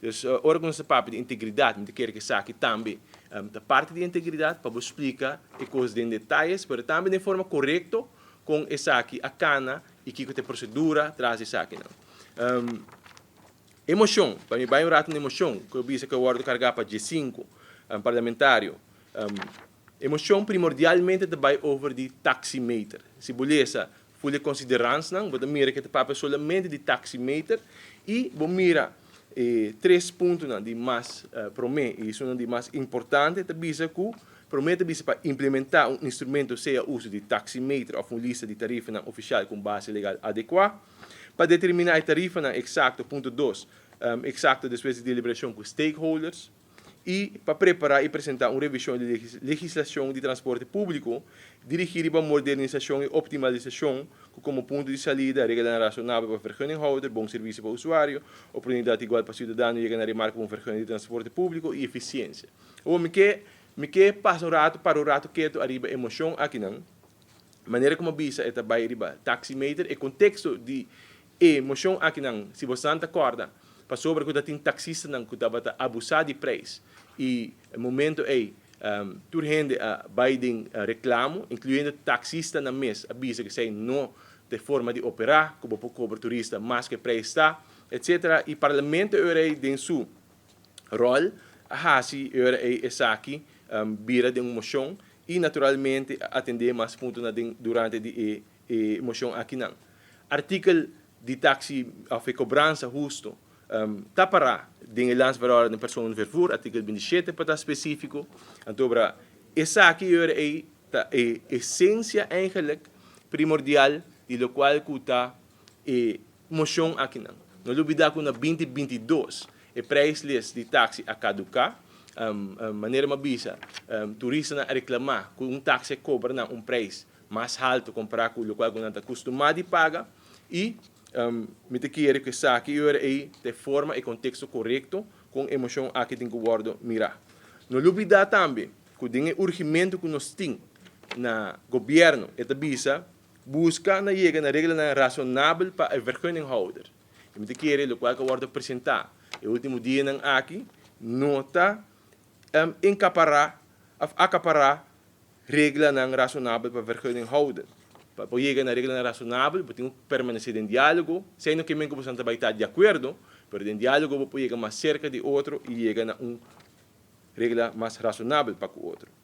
Dus ora ku nos papia di integridat, mi ta kere ku esaki tambe ta parti di integridat pa bo splika e kos den detaye, pero tambe den forma korekto kon esaki a kana i kiko ta e prosedura tras di esakinan. E moshon, pa mi bai un ratu na e moshon ku a bisa ku a wòrdu kargá pa 15 parlamentario, e moshon primordialmente ta bai over di taximeter. Si bo lesa full e konsideransnan, bo ta mira ku e ta papia solamente di taximeter i bo mira e tres puntonan di mas promé i esunnan di mas importante ta bisa ku promé ta bisa pa implementá un instrumento sea uso di taximeter òf un lista di tarifanan ofisial ku un base legal adekuá. Pa determiná e tarifanan eksakto, punto dos, eksakto despues di deliberashon ku stakeholders, i pa prepará i presentá un revishon di legislashon di transporte públiko dirigí riba modernisashon i optimalisashon ku komo punto di salida reglanan rasonabel pa vergunninghouder, bon servisio pa usuario, oportunidat igual pa siudadano yega na remarka pa un vergunning di transporte públiko i efisiensia. Awor mi ke mi ke pasa un ratu, para un ratu ketu ariba e moshon akinan. Manera ku mi a bisa e ta bai riba taximeter, e konteksto di e moshon akinan, si bosan ta kòrda, pasobra ku ta tin taksistanan ku tabata abusá di preis i e momento ei tur hende a bai den reklamo, inkluyendo taksistanan mes a bisa ku esei no ta e forma di operá, ku bo por kobra turista mas ku e preis ta, etsetera. I Parlamento e ora ei den su ròl a hasi e ora ei esaki bira den un moshon i naturalmente a atendé mas puntonan den durante di e e moshon akinan. Artikel di taksi òf e kobransa hustu ta pará den e Landsverordening Personenvervoer, artikel 27 pa ta spesífiko. Antobra esaki e ora ei ta e esensia eigenlik primordial di lokual ku ta e moshon akinan. No lubidá ku na 2022 e prijslist di taksi a kaduká. Manera mi a bisa, turistanan a reklamá ku un taksi a kobra nan un prijs mas haltu kompará ku lokual ku nan ta kustumá di paga i mi ta kere ku esaki e ora ei ta e forma e konteksto korekto kon e moshon aki tin ku wòrdu mirá. No lubidá tambe ku den e urgimentu ku nos tin na gobièrnu e ta bisa buska na yega na reglanan rasonabel pa e vergunninghouder i mi ta kere lokual ku a wòrdu presentá e último dianan aki no ta enkapará òf akapará reglanan rasonabel pa vergunninghouder. Pa bo yega na reglanan rasonabel, bo tin ku permanesé den diálogo. Esei no ke men ku boso ta bai ta di akuerdo, pero den diálogo bo por yega mas serka di otro i yega na un regla mas rasonabel pa ku otro.